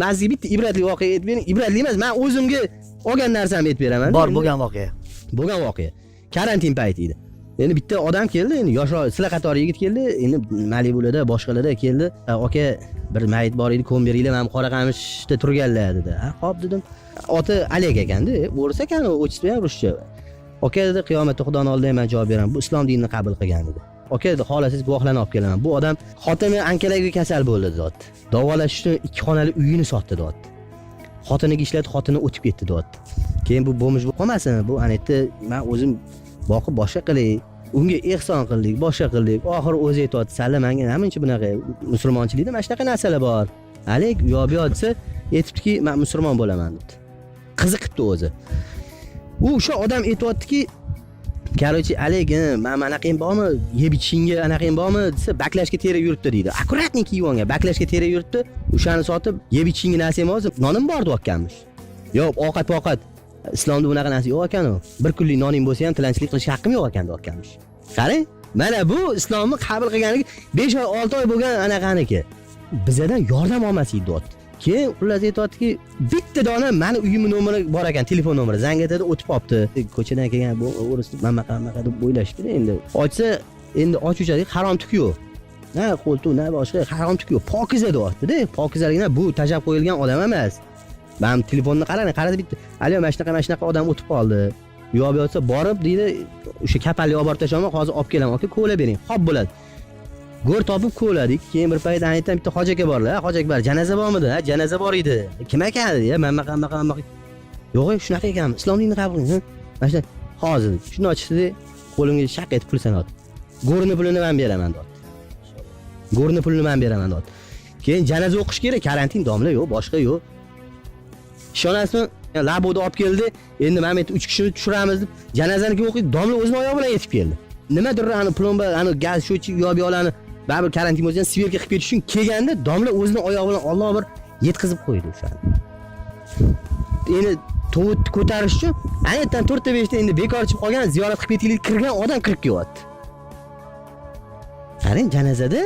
Man sizga bitta ibratli voqea aytib bering. Ibratli emas, man o'zimga olgan narsamni aytib beraman. Bor bo'lgan voqea. Bo'lgan voqea. Karantin payti edi. Endi bitta odam keldi, endi yoshroq, sizlar qatori yigit keldi, endi Malibularda, boshqalarda keldi. "Aka, bir mayit bor edi, ko'm beringlar, mana Qoraqamishda turganlar", dedi. "Ha, xo'p", dedim. Oti Oleg ekanda, o'ris ekan, отчество ham ruscha. "Aka", dedi, "qiyomatda Xudoni oldida man javob beraman. Bu islom dinini qabul qilgan", dedi. "Aka", dedi, "xohlasangiz guvohlarni olib kelaman. Bu odam xotini onkologiya kasal bo'ldi", deyapti. "Davolash uchun ikki xonali uyini sotdi", deyapti. "Xotiniga ishlatdi, xotini o'tib ketdi", deyapti. "Keyin bu bomj bo'lib qolmasin, bu ana yerda man o'zim boqib boshqa qilay. Unga ehson qildik, boshqa qildik. Oxiri o'zi aytyapti, salla menga namuncha bunaqa musulmonchilikda mana shunaqa narsalar bor. Alik, u yoq bu yoq desa, aytibdiki, man musulmon bo'laman debdi. Qiziqibdi o'zi. U o'sha odam aytyaptiki, короче, Oleg, man anaqang bormi, yeb ichishingga anaqang bormi desa, baklashga terib yuribdi deydi. Аккуратный kiyib olgan, baklashga terib yuribdi. O'shani sotib, yeb ichishingga narsang bormi? Nonim bor deyotganmish. Yo'q, ovqat ovqat. Islomda bunaqa narsa yo'q ekan u. Bir kunlik noning bo'lsa ham tilanchilik qilishga haqqim yo'q ekan deyotganmish. Qarang, mana bu islomni qabul qilganiga 5 oy, 6 oy bo'lgan anaqaniki. Bizadan yordam olmas edi deyapti. Keyin xullas aytyaptiki, bitta dona mani uyimni nomeri bor ekan, telefon nomeri. Zang etadi, o'tib qolibdi. Ko'chadan kelgan bu o'ris mamaqa maqa deb o'ylashibdi endi. Ochsa, endi ochuvchalik harom tuk yo'q. Na qo'ltiq, na boshqa harom tuk yo'q. Pokiza deyapti-da. Pokizaligini bu tashlab qo'yilgan odam emas. Man telefonni qarang, qarasa bitta. "Alo, mana shunaqa, mana shunaqa odam o'tib qoldi. U yoq bu yoqsa borib", deydi, "o'sha kapalni olib borib tashlaman, hozir olib kelaman. Aka, ko'la bering." Xo'p bo'ladi. Go'r topib ko'ladik. Keyin bir payt aytdan bitta hoji aka borlar. "Ha, hoji aka, janaza bormidi?" "Ha, janaza bor edi." "Kim ekan?" dedi. "Ya, mana bunaqa, mana bunaqa." "Yo'q, shunaqa ekanmi? Islom dinini qabul qiling." Mana shu hozir shuni ochishdi, qo'limga shaq etib pul sanadi. "Go'rni pulini men beraman", deyapti. "Go'rni pulini men beraman", deyapti. Keyin janaza o'qish kerak, karantin, domla yo'q, boshqa yo'q. Ishonasizmi? Laboda olib keldi. Endi mana bu yerda 3 kishini tushiramiz deb janozani kim o'qiydi? Domla o'zini oyog'i bilan yetib keldi. Nimadir ani plomba, ani gaz счётчик u yoq bu yoqlarni baribir karantin bo'lsa ham сверка qilib ketish uchun kelganda domla o'zini oyog'i bilan Alloh bir yetkazib qo'ydi o'shani. Endi tovutni ko'tarish uchun ana yerdan 4 ta 5 ta endi bekor chiqib qolgan ziyorat qilib ketaylik kirgan odam kirib kelyapti. Qarang, janozada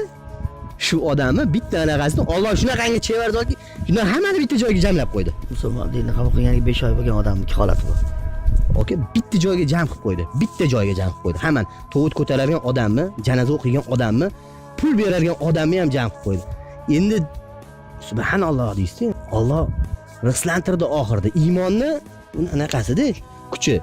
shu odamni bitta anaqasini Alloh shunaqangi chevar zotki, shundan hammani bitta joyga jamlab qo'ydi. Musulmon dinini qabul qilganiga 5 oy bo'lgan odamniki holati bu. Aka, bitta joyga jam qilib qo'ydi. Bitta joyga jam qilib qo'ydi. Hammani tovut ko'taradigan odamni, janoza o'qigan odamni, pul beradigan odamni ham jam qilib qo'ydi. Endi subhanalloh deysiz, Alloh rixslantirdi oxirida. Iymonni uni anaqasida kuchi.